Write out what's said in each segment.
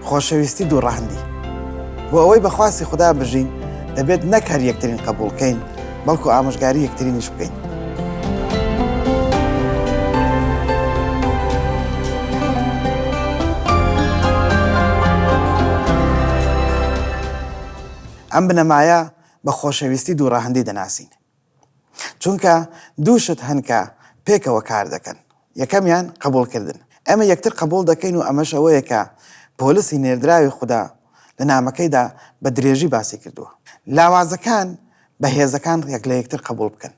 خۆشەویستی دووڕەهەندی. بۆ ئەوەی بە خواستی خودا بژین، دەبێت نەک هەر یەکترین قەبووڵ کەین، بەڵکو ئامۆژگاری یەکترینیش بکەین. ئەم بنەمایە بە خۆشەویستی دووڕەهەندی دەناسین. چونکە دوو شت هەن کە پێکەوە کار دەکەن، یەکەمیان قبوڵکردن. ئێمە یەکتر قبوڵ دەکەین و ئەمەش ئەوەیە کە پۆلسی نێردراوی خودا لە نامەکەیدا بە درێژی باسی کردووە. لاوازەکان بەهێزەکان یەک لە یەکتر قبوڵ بکەن.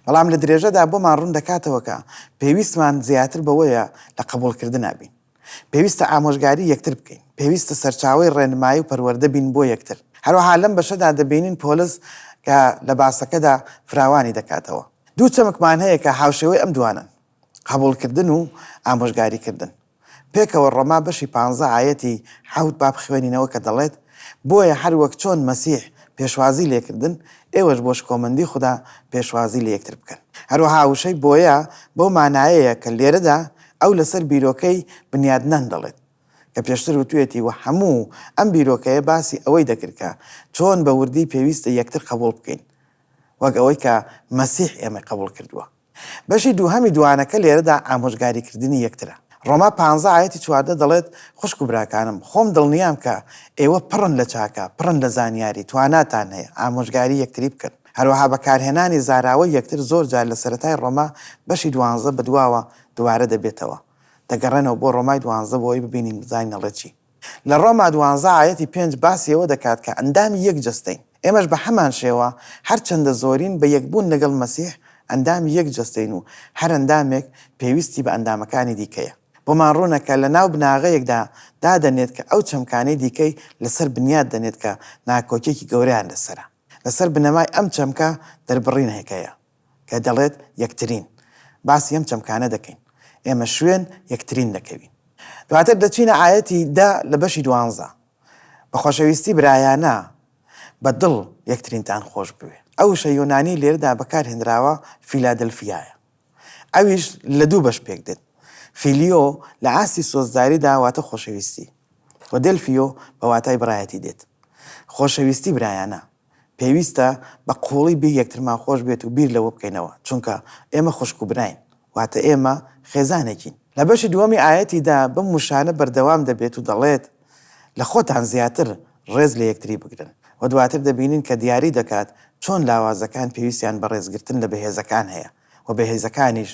بەڵام لە درێژەدا بۆمان ڕوون دەکاتەوە کە پێویستمان زیاتر بەوەیە لە قبوڵکردنا بین. پێویستە ئامۆژگاری یەکتر بکەین. پێویستە سەرچاوەی ڕێنمایی و پەروەردە بین بۆ یەکتر. هەروەها لەم بەشەدا دەبینین پۆلس کە لە باسەکەدا فراوانی دەکاتەوە. دوو چەمکمان هەیە کە هاوشێوەی ئەم دوانەن، قبوڵکردن و ئامۆژگاریکردن. پێکەوە ڕۆما بەشی پانزە ئایەتی حەوت با بخوێنینەوە کە دەڵێت، بۆیە هەر وەک چۆن مەسیح پێشوازی لێکردن، ئێوەش بۆ شکۆمەندی خودا پێشوازی لە یەکتر بکەن. هەروەها وشەی بۆیە بەو مانایەیە کە لێرەدا ئەو لەسەر بیرۆکەی بنیادنان دەڵێت کە پێشتر وتویەتی و هەموو ئەم بیرۆکەیە باسی ئەوەی دەکرد کە چۆن بە وردی پێویستە یەکتر قبوڵ بکەین وەک ئەوەی کە مەسیح ئێمەی قبوڵ کردووە. بەشی دووهەمی دوانەکە لێرەدا ئامۆژگاریکردنی یەکترە. ڕۆما پانزە ئایەتی 14 دەڵێت، خوشک و براکانم، خۆم دڵنیام کە ئێوە پڕن لە چاکە، پڕن لە زانیاری، تواناتان هەیە، ئامۆژگاری یەکتری بکەن. هەروەها بەکارهێنانی زاراوەی یەکتر زۆر جار لە سەرەتای ڕۆما بەشی دوانزە بەدواوە دووبارە دەبێتەوە. دەگەڕێنەوە بۆ ڕۆمای دوانزە بۆ ئەوەی ببینین بزانین ئەڵێ چی. لە ڕۆما دوانزە ئایەتی پێنج باسی ئەوە دەکات کە ئەندامی یەک جەستەین. ئێمەش بە هەمان شێوە هەرچەندە زۆرین بە یەکبوون لەگەڵ مەسیح ئەندامی یەک جەستەین و هەر ئەندامێک پێویستی بە ئەندامەکانی دیکەیە. بۆمان ڕوونە کە لە ناو بناغەیەکدا دادەنێت کە ئەو چەمکانەی دیکەی لەسەر بنیات دەنێت کە ناکۆکیەکی گەورەیان لەسەرە. لەسەر بنەمای ئەم چەمکە دەربڕینێک هەیە کە دەڵێت یەکترین. باسی ئەم چەمکانە دەکەین. ئێمە شوێن یەکترین دەکەوین. دواتر دەچینە ئایەتی دە لە بەشی دوانزە. بە خۆشەویستی برایانە بە دڵ یەکترینتان خۆش بوێ. ئەو وشە یۆنانیەی لێرەدا بەکار هێنراوە فیلادلفیایە. ئەویش لە دوو بەش پێک دێت. فیلیۆ لە ئاستی سۆزداریدا واتە خۆشەویستی و دێلفیۆ بە واتای برایەتی دێت. خۆشەویستی برایانە. پێویستە بە قووڵی بیر یەکترمان خۆش بێت و بیر لەوە بکەینەوە، چونکە ئێمە خوشک و براین، واتە ئێمە خێزانێکین. لە بەشی دووەمی ئایەتیدا بەم وشانە بەردەوام دەبێت و دەڵێت، لە خۆتان زیاتر ڕێز لە یەکتری بگرن. و دواتر دەبینین کە دیاری دەکات چۆن لاوازەکان پێویستیان بە ڕێزگرتن لە بەهێزەکان هەیە و بەهێزەکانیش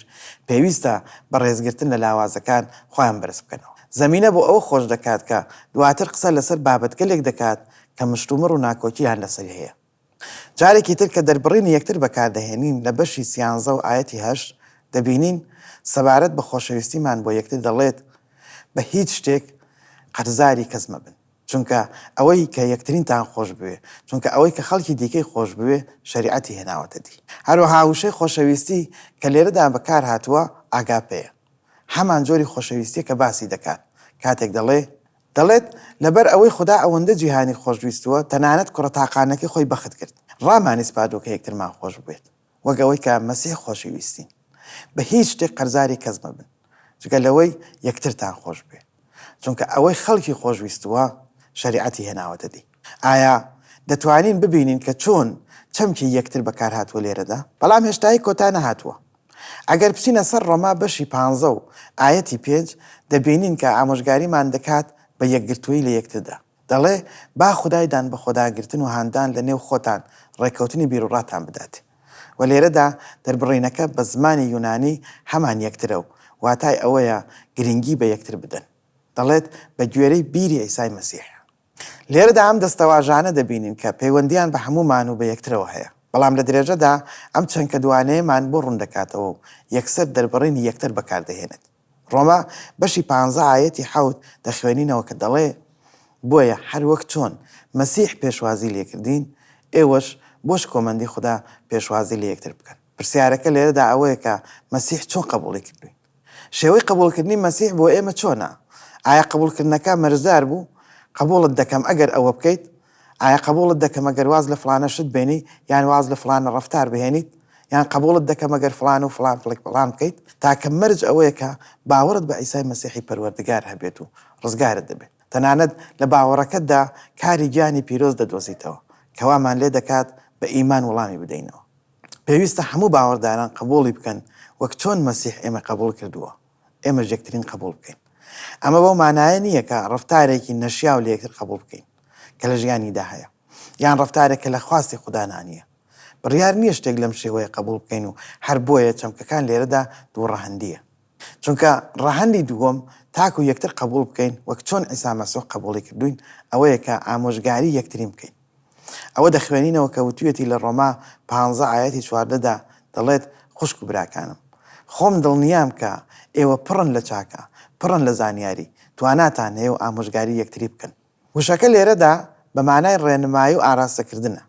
پێویستە بە ڕێزگرتن لە لاوازەکان خۆیان بەرز بکەنەوە. زەمینە بۆ ئەوە خۆش دەکات کە دواتر قسە لەسەر بابەتگەلێک دەکات کە مشتومڕ و ناکۆکییان لەسەری هەیە. جارێکی تر کە دەربڕینی یەکتر بەکاردەهێنین لە بەشی سیانزە و ئایەتی هەشت دەبینین سەبارەت بە خۆشەویستیمان بۆ یەکتر دەڵێت، بە هیچ شتێک قەرزاری کەس مەبن، چونکە ئەوەی کە یەکترینتان خۆش بوێ، چونکە ئەوەی کە خەڵکی دیکەی خۆش بوێ شەریعەتی هێناوەتە دی. هەروەها وشەی خۆشەویستی کە لێرەدا بەکار هاتووە ئاگاپێیە. هەمان جۆری خۆشەویستییە کە باسی دەکات کاتێک دەڵێ، دەڵێت، لەبەر ئەوەی خودا ئەوەندە جیهانی خۆشویستووە، تەنانەت کوڕە تاقانەکەی خۆی بەخت کرد. ڕامانی سپاردووە کە یەکترمان خۆش بوێت، وەک ئەوەی کە مەسیح خۆشی ویستین. بە هیچ شتێک قەرزاری کەس مەبن، جگە لەوەی یەکترتان خۆش بوێ، چونکە ئەوەی خەڵکی خۆشویستووە، شەریعەتی هێناوەتە دی. ئایا دەتوانین ببینین کە چۆن چەمکی یەکتر بەکارهاتووە لێرەدا؟ بەڵام هێشتایی کۆتا نەهاتووە. ئەگەر بچینە سەر ڕۆما بەشی پانزە و ئایەتی پێنج، دەبینین کە ئامۆژگاریمان دەکات بە یەکگرتوویی لە یەکتردا. دەڵێ، با خودای دانبەخۆداگرتن و هاندان لە نێو خۆتان ڕێککەوتنی بیروڕاتان بدات. و لێرەدا دەربڕینەکە بە زمانی یونانی هەمان یەکترە و واتای ئەوەیە گرنگی بە یەکتر بدەن. دەڵێت، بە گوێرەی بیری عیسای مەسیح. لێرەدا ئەم دەستەواژانە دەبینین کە پەیوەندییان بە هەموومان و بە یەکترەوە هەیە، بەڵام لە درێژەدا ئەم چەمکە دوانەیەمان بۆ ڕوون دەکاتەوە و یەکسەر دەربڕینی یەکتر بەکار دەهێنێت. ڕۆما بەشی پانزە ئایەتی حەوت دەخوێنینەوە کە دەڵێ، بۆیە هەر وەک چۆن مەسیح پێشوازی لێکردین، ئێوەش بۆ شکۆمەندی خودا پێشوازی لە یەکتر بکەن. پرسیارەکە لێرەدا ئەوەیە کە مەسیح چۆن قبوڵی کردووین؟ شێوەی قبوڵکردنی مەسیح بۆ ئێمە چۆنە؟ ئایا قبوڵکردنەکە مەرجدار بوو؟ قبوڵت دەکەم ئەگەر ئەوە بکەیت؟ ئایا قبوڵت دەکەم ئەگەر واز لە فڵانە شت بێنی یان واز لە فڵانە ڕەفتار بهێنیت؟ یان قبوڵت دەکەم ئەگەر فڵان و فڵان فڵک فڵان بکەیت؟ تاکە مەرج ئەوەیە کە باوەڕت بە عیسای مەسیحی پەروەردگار هەبێت و ڕزگارت دەبێت. تەنانەت لە باوەڕەکەتدا کاری گیانی پیرۆز دەدۆزیتەوە کە وامان لێ دەکات بە ئیمان وڵامی بدەینەوە. پێویستە هەموو باوەڕداران قبوڵی بکەن وەک چۆن مەسیح ئێمەی قبوڵ کردووە، ئێمەش یەکترین قبوڵ بکەین. ئەمە بەو مانایە نییە کە ڕەفتارێکی نەشیاو لە یەکتر قبوڵ بکەین کە لە ژیانیدا هەیە، یان ڕەفتارێک کە لە خواستی خودانا نییە. بڕیار نییە شتێک لەم شێوەیە قبوڵ بکەین و هەر بۆیە چەمکەکان لێرەدا دووڕەهەندییە. چونکە ڕەهەندی دووەم تاکو یەکتر قبوڵ بکەین وەک چۆن عیسا مەسیح قبوڵی کردووین ئەوەیە کە ئامۆژگاری یەکترین بکەین. ئەوە دەخوێنینەوە کە وتویەتی لە ڕۆما پانزە ئایەتی 14 دا دەڵێت خوشک و براکانم خۆم دڵنیام کە ئێوە پڕن لە چاکە، پڕن لە زانیاری، تواناتان هەیە و ئامۆژگاری یەکتری بکەن. وشەکە لێرەدا بە مانای ڕێنمایی و ئاراستەکردنە.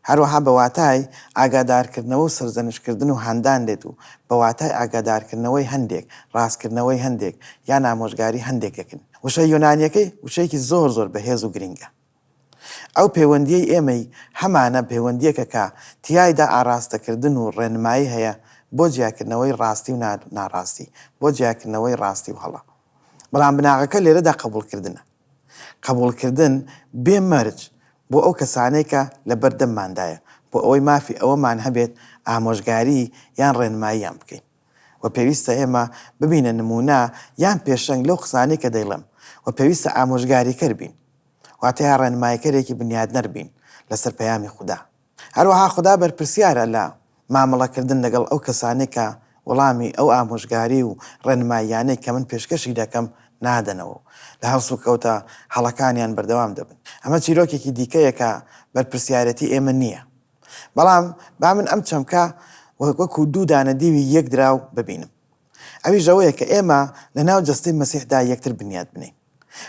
هەروەها بە واتای ئاگادارکردنەوە و سەرزەنشتکردن و هاندان دێت و بە واتای ئاگادارکردنەوەی هەندێک، ڕاستکردنەوەی هەندێک، یان ئامۆژگاری هەندێک دێت. وشە یۆنانییەکەی وشەیەکی زۆر زۆر بەهێز و گرینگە. ئەو پەیوەندییەی ئێمەی هەمانە پەیوەندییەکە کە تیایدا ئاراستەکردن و ڕێنمایی هەیە بۆ جیاکردنەوەی ڕاستی و ناڕاستی، بۆ جیاکردنەوەی ڕاستی و هەڵە. بەڵام بناغەکە لێرەدا قبوڵکردنە. قبوڵکردن بێ مەرج بۆ ئەو کەسانەی کە لەبەردەمماندایە، بۆ ئەوەی مافی ئەوەمان هەبێت ئامۆژگاری یان ڕێنماییان بکەین. وە پێویستە ئێمە ببینە نموونە یان پێشەنگ لەو قسانەی کە دەیڵێم. وە پێویستە ئامۆژگاریکەر بین. واتە یا ڕێنماییکەرێکی بنیادنەر بین لەسەر پەیامی خودا. هەروەها خودا بەرپرسیارە لە مامەڵەکردن لەگەڵ ئەو کەسانەی کە وەڵامی ئەو ئامۆژگاری و ڕێنماییانەی کە من پێشکەشی دەکەم نادەنەوە و لە هەڵسوکەوتە هەڵەکانیان بەردەوام دەبن. ئەمە چیرۆکێکی دیکەیە کە بەرپرسیارێتی ئێمە نییە. بەڵام با من ئەم چەمکە وەکو دوو دانە دیوی یەک دراو ببینم. ئەویش ئەوەیە کە ئێمە لەناو جەستەی مەسیحدا یەکتر بنیات بنێین.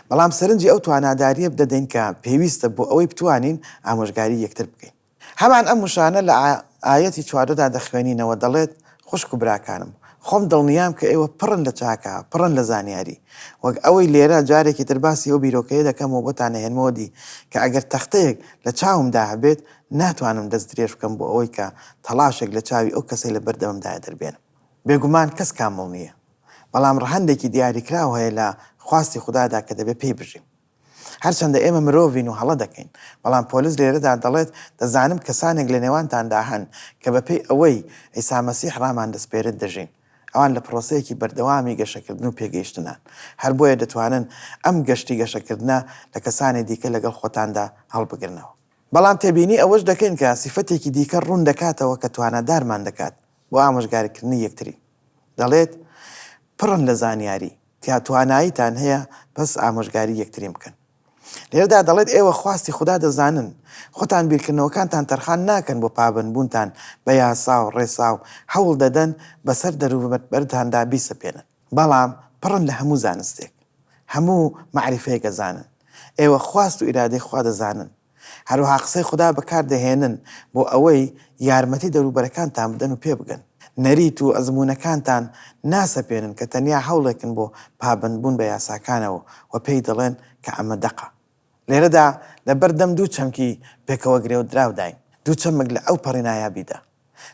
بەڵام سەرنجی ئەو توانادارییە دەدەین کە پێویستە بۆ ئەوەی بتوانین ئامۆژگاری یەکتر بکەین. هەمان ئەم وشانە لە ئایەتی چواردەدا دەخوێنینەوە، دەڵێت، خوشک و براکانم، خۆم دڵنیام کە ئێوە پڕن لە چاکە، پڕن لە زانیاری. وەک ئەوەی لێرە جارێکی تر باسی ئەو بیرۆکەیە دەکەمەوە بۆتان ئەهێنمەوە دی کە ئەگەر تەختەیەک لە چاومدا هەبێت، ناتوانم دەست درێژ بکەم بۆ ئەوەی کە تەڵاشێک لە چاوی ئەو کەسەی لە بەردەممدایە دەربێنم. بێگومان کەس کامڵ نییە، بەڵام ڕەهەندێکی دیاریکراو هەیە لە خواستی خودادا کە دەبێت پێی بژین. هەرچەندە ئێمە مرۆڤین و هەڵە دەکەین، بەڵام پۆلس لێرەدا دەڵێت، دەزانم کەسانێک لە نێوانتاندا هەن کە بەپێی ئەوەی عیسا مەسیح ڕامان دەسپێرێت دەژین. ئەوان لە پرۆسەیەکی بەردەوامی گەشەکردن و پێگەیشتنان. هەر بۆیە دەتوانن ئەم گەشتی گەشەکردنە لە کەسانی دیکە لەگەڵ خۆتاندا هەڵبگرنەوە. بەڵام تێبینی ئەوەش دەکەین کە سیفەتێکی دیکە ڕوون دەکاتەوە کە توانادارمان دەکات بۆ ئامۆژگاریکردنی یەکتری. دەڵێت، پڕن لە زانیاری، تیا تواناییتان هەیە پس ئامۆژگاری یەکترین بکەن. لێرەدا دەڵێت ئێوە خواستی خودا دەزانن، خۆتان بیرکردنەوەکانتان تەرخان ناکەن بۆ پابەندبوونتان بە یاسا و ڕێسا و هەوڵ دەدەن بەسەر دەوروبەرتاندا بیسەپێنن. بەڵام پڕن لە هەموو زانستێک، هەموو مەعریفەیەک ئەزانن. ئێوە خواست و ئیرادەی خوا دەزانن. هەروەها قسەی خودا بەکاردەهێنن بۆ ئەوەی یارمەتی دەوروبەرەکانتان بدەن و پێبگەن. نەریت و ئەزموونەکانتان ناسەپێنن کە تەنیا هەوڵێکن بۆ پابەندبوون بە یاساکانەوە و پێی دەڵێن کە ئەمە دەقە. لێرەدا لەبەردەم دوو چەمکی پێکەوەگرێودراوداین، دوو چەمک لە ئەوپەڕی نایابیدا.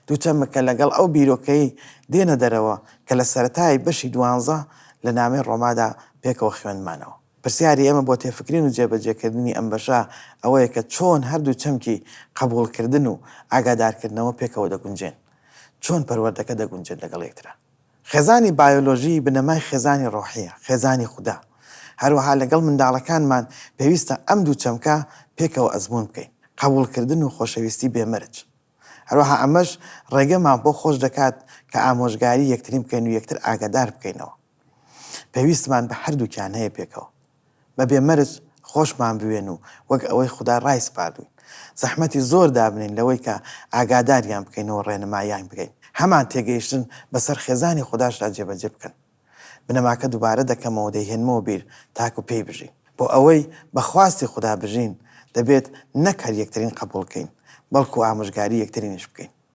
دوو چەمک کە لەگەڵ ئەو بیرۆکەی دێنە دەرەوە کە لە سەرەتای بەشی دوانزە لە نامەی ڕۆمادا پێکەوە خوێندمانەوە. پرسیاری ئێمە بۆ تێفکرین و جێبەجێکردنی ئەم بەشە ئەوەیە کە چۆن هەردوو چەمکی قبوڵکردن و ئاگادارکردنەوە پێکەوە دەگونجێن؟ چۆن پەروەردەکە دەگونجێت لەگەڵ یەکترا؟ خێزانی بایۆلۆژی بنەمای خێزانی ڕۆحییە، خێزانی خودا. هەروەها لەگەڵ منداڵەکانمان پێویستە ئەم دوو چەمکە پێکەوە ئەزموون بکەین، قبوڵکردن و خۆشەویستی بێ مەرج. هەروەها ئەمەش ڕێگەمان بۆ خۆش دەکات کە ئامۆژگاری یەکترین بکەین و یەکتر ئاگادار بکەینەوە. پێویستمان بە هەردووکیان هەیە پێکەوە. بە بێ مەرج خۆشمان بوێن و وەک ئەوەی خودا ڕایسپاردووین. زەحمەتی زۆر دابنێین لەوەی کە ئاگاداریان بکەین و ڕێنماییان بکەین. هەمان تێگەیشتن بەسەر خێزانی خوداشدا جێبەجێ بکەن. بنەماکە دووبارە دەکەمەوە و دەیهێنمەوە بیر تاکو پێی بژین. بۆ ئەوەی بە خواستی خودا بژین، دەبێت نەک هەر یەکترین قبوڵ کەین، بەڵکو ئامۆژگاری یەکترینیش بکەین.